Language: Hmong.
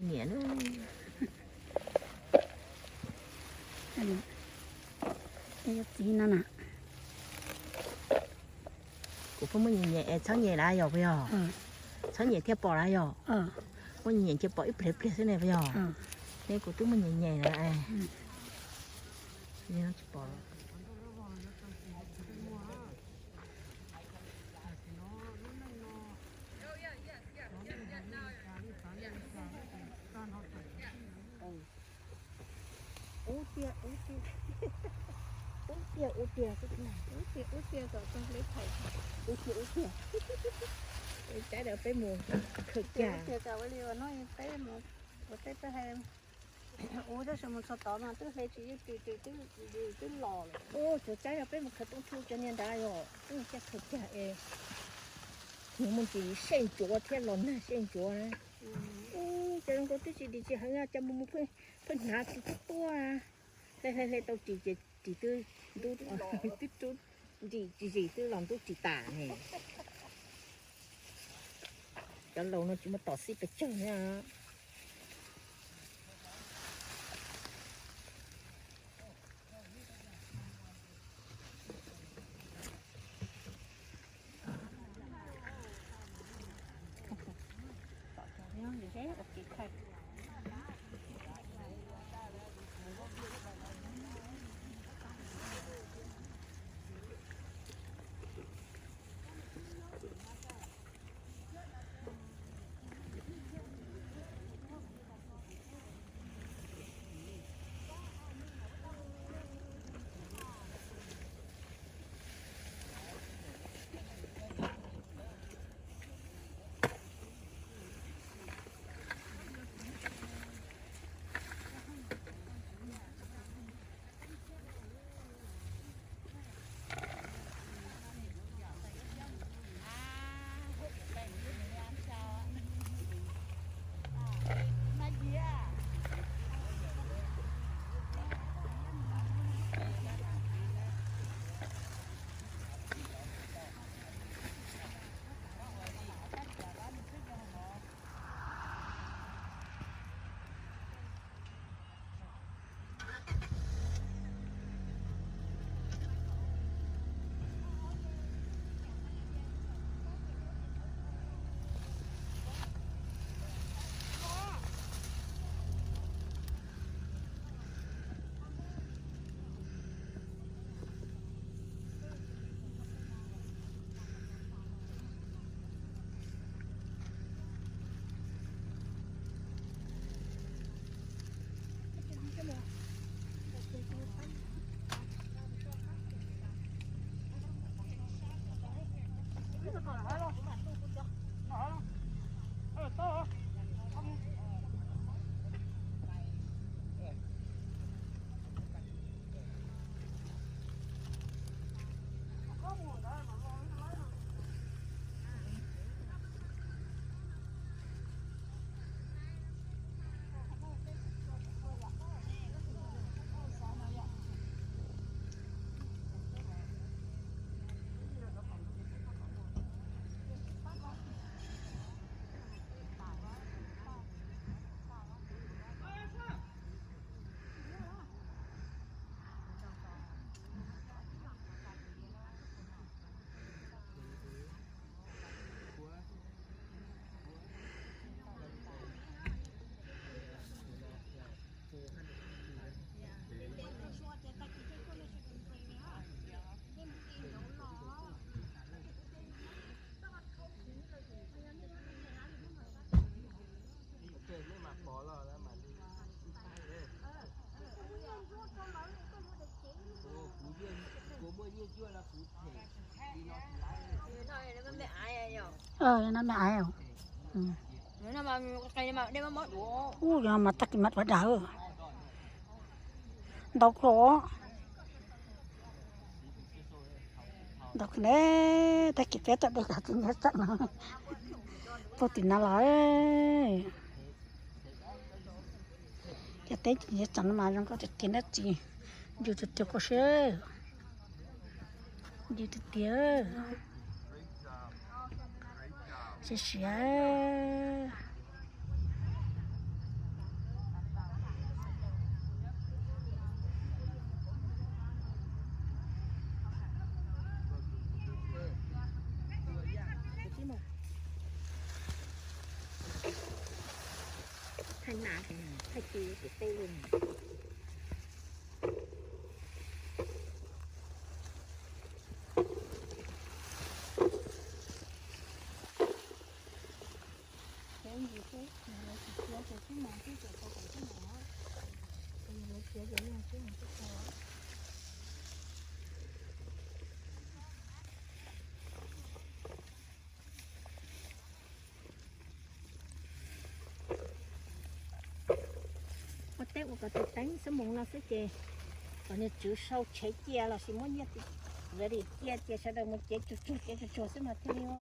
Niam, txiv no na. Kuv pheej muaj nyem nyem es txhob nyem lawm yog puas yog? Txhob nyem thiaj pom lawm yog? Muaj nyem nyem ces pom ib pliag pliag xwb ne puas yog? Ne kuv twb muaj nyem nyem lawm. Tsis pom. Ub tiag, ub tiag, ub tiag, ub tiag, ub tiag, ub tiag kom tau hleb thaiv, ub tiag, ub tiag. Tsab dawm peb mus khaws cag. Ua li no peb mus ua teb peb hais, ub, tab sis mus txog tod mas twb hle tsis yeej ris, ris twb ris twb los lawm. Ub, cov tsab no peb mus khaws tooj thu cov niag nrad yog twb caj khaws cag es nws muaj ntsis sej ntsuav thiab los nag sej ntsuav na. Ub, cov zoo nkauj twb tsis ris tsis heev, cas mus mus pheej hnav tsis tuaj tuaj. Hle hle hle tau ris ces ris twb ntub, twb rub, ris tsis zis twb los ntub ris tas ne. Cov laus no tsis muaj tom xij pes tsawg na. Ơ, no me ai. Ub, yog mas tag kis mas ua dawb ntau klo. Ntau klo ne, tag kis peb tuaj de cov txiv nyiam txawm no puag tim no los. Cov teb txiv nyiam txawm no mas zoo nkauj tiag tiag dab tsi, yus tiag tiag kho siab, yus tiag tiag siab siab. Nas ces thaij ti tim tej li. Ces ntsis xwb, lawv tsis khiav ces twb mus twb tsis tau kom twb mus, lawv khiav ces yog twb mus twb tau. Ua teb ua kom tus teeb xab moos no xwb ces kom nws tswv sau tshev cia los sis muab nyiaj ready cia ces sawv daws mus cev tsuag tsuag cev tsuag tsuag xwb mas thiaj li